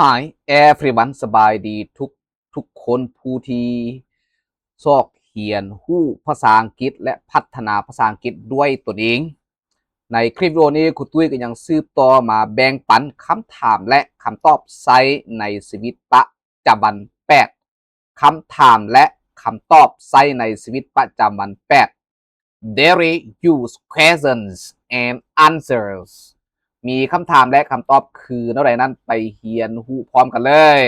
Hi everyone ສະບາຍດີທຸກ ທຸກຄົນຜູ້ທີ່ຊອກຮຽນຮູ້ພາສາອັງກິດ ແລະ ພັດທະນາພາສາອັງກິດດ້ວຍຕົນເອງ. ໃນຄລິບວິດີໂອນີ້ ຄູຕຸ້ຍກໍຍັງສືບຕໍ່ມາແບ່ງປັນຄຳຖາມ ແລະ ຄຳຕອບໃຊ້ໃນຊີວິດປະຈຳວັນແປດ ຄຳຖາມ ແລະ ຄຳຕອບໃຊ້ໃນຊີວິດປະຈຳວັນແປດ Daily use questions and answers ມີຄຳຖາມ ແລະ ຄຳຕອບຄືແນວໃດນັ້ນ ໄປຮຽນຮູ້ພ້ອມກັນເລີຍ.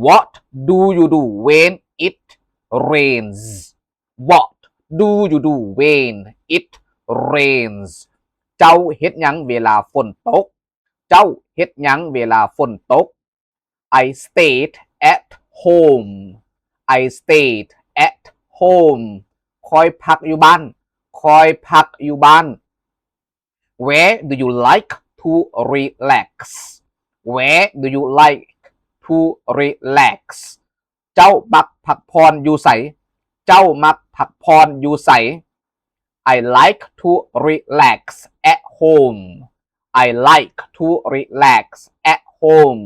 What do you do when it rains? What do you do when it rains? ເຈົ້າເຮັດຫຍັງເວລາຝົນຕົກ? ເຈົ້າເຮັດຫຍັງເວລາຝົນຕົກ? I stayed at home. I stayed at home. ຂ້ອຍພັກຢູ່ບ້ານ. ຂ້ອຍພັກຢູ່ບ້ານ. Where do you like to relax? Where do you like to relax? ເຈົ້າມັກພັກຜ່ອນຢູ່ໃສ? ເຈົ້າມັກພັກຜ່ອນຢູ່ໃສ? I like to relax at home. I like to relax at home.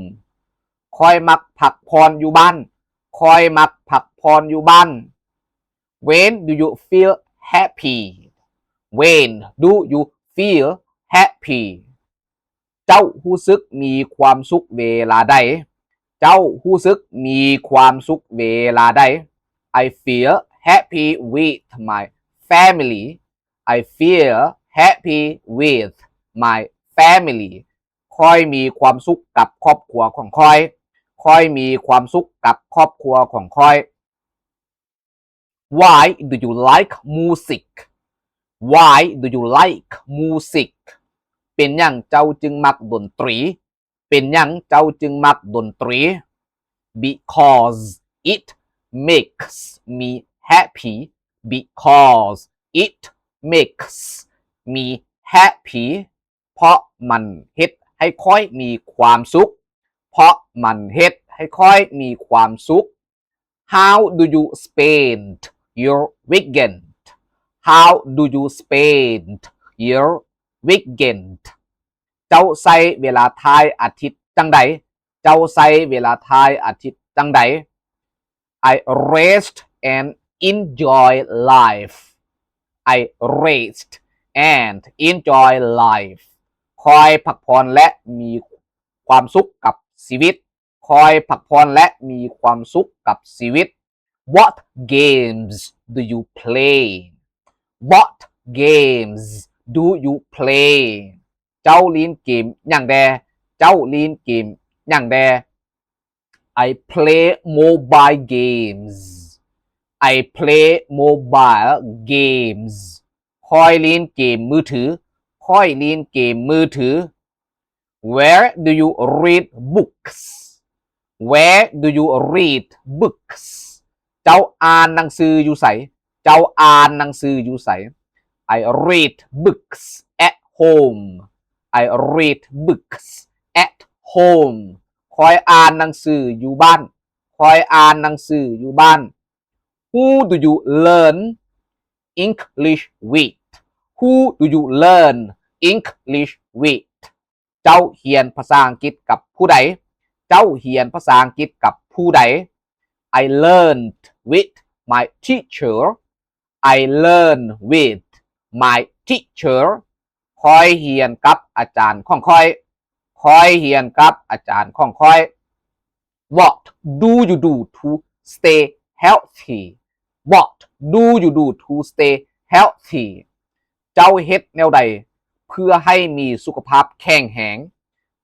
ຂ້ອຍມັກພັກຜ່ອນຢູ່ບ້ານ. ຂ້ອຍມັກພັກຜ່ອນຢູ່ບ້ານ. When do you feel happy? When do you feel happy? ເຈົ້າຮູ້ສຶກມີຄວາມສຸກເວລາໃດ? ເຈົ້າຮູ້ສຶກມີຄວາມສຸກເວລາໃດ? I feel happy with my family. I feel happy with my family. ຂ້ອຍມີຄວາມສຸກກັບຄອບຄົວຂອງຂ້ອຍ. ຂ້ອຍມີຄວາມສຸກກັບຄອບຄົວຂອງຂ້ອຍ. Why do you like music? Why do you like music? ເປັນຫຍັງເຈົ້າຈຶ່ງມັກດົນຕຣີ? ເປັນຫຍັງເຈົ້າຈຶ່ງມັກດົນຕຣີ? Because it makes me happy. Because it makes me happy. ເພາະມັນເຮັດໃຫ້ຂ້ອຍມີຄວາມສຸກ. ເພາະມັນເຮັດໃຫ້ຂ້ອຍມີຄວາມສຸກ. How do you spend your weekend? How do you spend your weekend? ເຈົ້າໃຊ້ເວລາທ້າຍອາທິດຈັ່ງໃດ? ເຈົ້າໃຊ້ເວລາທ້າຍອາທິດຈັ່ງໃດ? I rest and enjoy life. I rest and enjoy life. ຂ້ອຍພັກຜ່ອນ ແລະ ມີຄວາມສຸກກັບຊີວິດ. ຂ້ອຍພັກຜ່ອນ ແລະ ມີຄວາມສຸກກັບຊີວິດ. What games do you play? What games do you play? ເຈົ້າຫຼິ້ນເກມຫຍັງແດ່? ເຈົ້າຫຼິ້ນເກມຫຍັງແດ່? I play mobile games. I play mobile games. ຂ້ອຍຫຼິ້ນເກມມືຖື. ຂ້ອຍຫຼິ້ນເກມມືຖື. Where do you read books? Where do you read books? ເຈົ້າອ່ານໜັງສືຢູ່ໃສ? ເຈົ້າອ່ານໜັງສືຢູ່ໃສ? I read books at home. I read books at home. ຂ້ອຍອ່ານໜັງສືຢູ່ບ້ານ. ຂ້ອຍອ່ານໜັງສືຢູ່ບ້ານ. Who do you learn English with? Who do you learn English with? ເຈົ້າຮຽນພາສາອັງກິດກັບຜູ້ໃດ? ເຈົ້າຮຽນພາສາອັງກິດກັບຜູ້ໃດ? I learned with my teacher. I learned with my teacher. ຂ້ອຍຮຽນກັບອາຈານຂອງຂ້ອຍ. ຂ້ອຍຮຽນກັບອາຈານຂອງຂ້ອຍ. What do you do to stay healthy? What do you do to stay healthy? ເຈົ້າເຮັດແນວໃດເພື່ອໃຫ້ມີສຸຂະພາບແຂງແຮງ?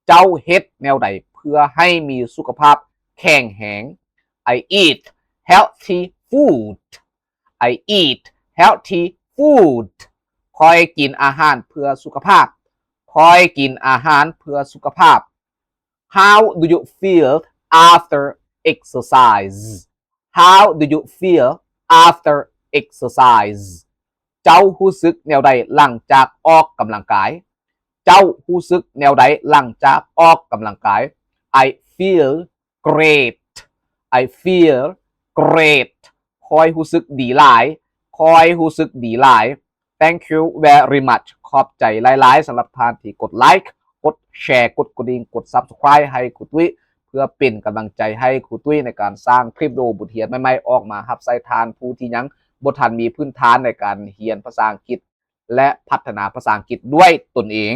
ເຈົ້າເຮັດແນວໃດເພື່ອໃຫ້ມີສຸຂະພາບແຂງແຮງ? I eat healthy food. I eat healthy food. ຂ້ອຍກິນອາຫານເພື່ອສຸຂະພາບ. ຂ້ອຍກິນອາຫານເພື່ອສຸຂະພາບ. How do you feel after exercise? How do you feel after exercise? ເຈົ້າຮູ້ສຶກແນວໃດຫຼັງຈາກອອກກຳລັງກາຍ? ເຈົ້າຮູ້ສຶກແນວໃດຫຼັງຈາກອອກກຳລັງກາຍ? I feel great. I feel great. ຂ້ອຍຮູ້ສຶກດີຫຼາຍ. ຂ້ອຍຮູ້ສຶກດີຫຼາຍ. Thank you very much. ຂອບໃຈຫຼາຍໆ ສຳລັບທ່ານທີ່ກົດໄລ ກົດແຊ ກົດກະດິ່ງ ກົດ Subscribe ໃຫ້ຄູຕຸ້ຍ ເພື່ອເປັນກຳລັງໃຈໃຫ້ຄູຕຸ້ຍໃນການສ້າງຄລິບວິດີໂອບົດຮຽນໃໝ່ໆ ອອກມາຮັບໃຊ້ທ່ານຜູ້ທີ່ຍັງບໍ່ທັນມີພື້ນຖານໃນການຮຽນພາສາອັງກິດ ແລະ ພັດທະນາພາສາອັງກິດດ້ວຍຕົນເອງ.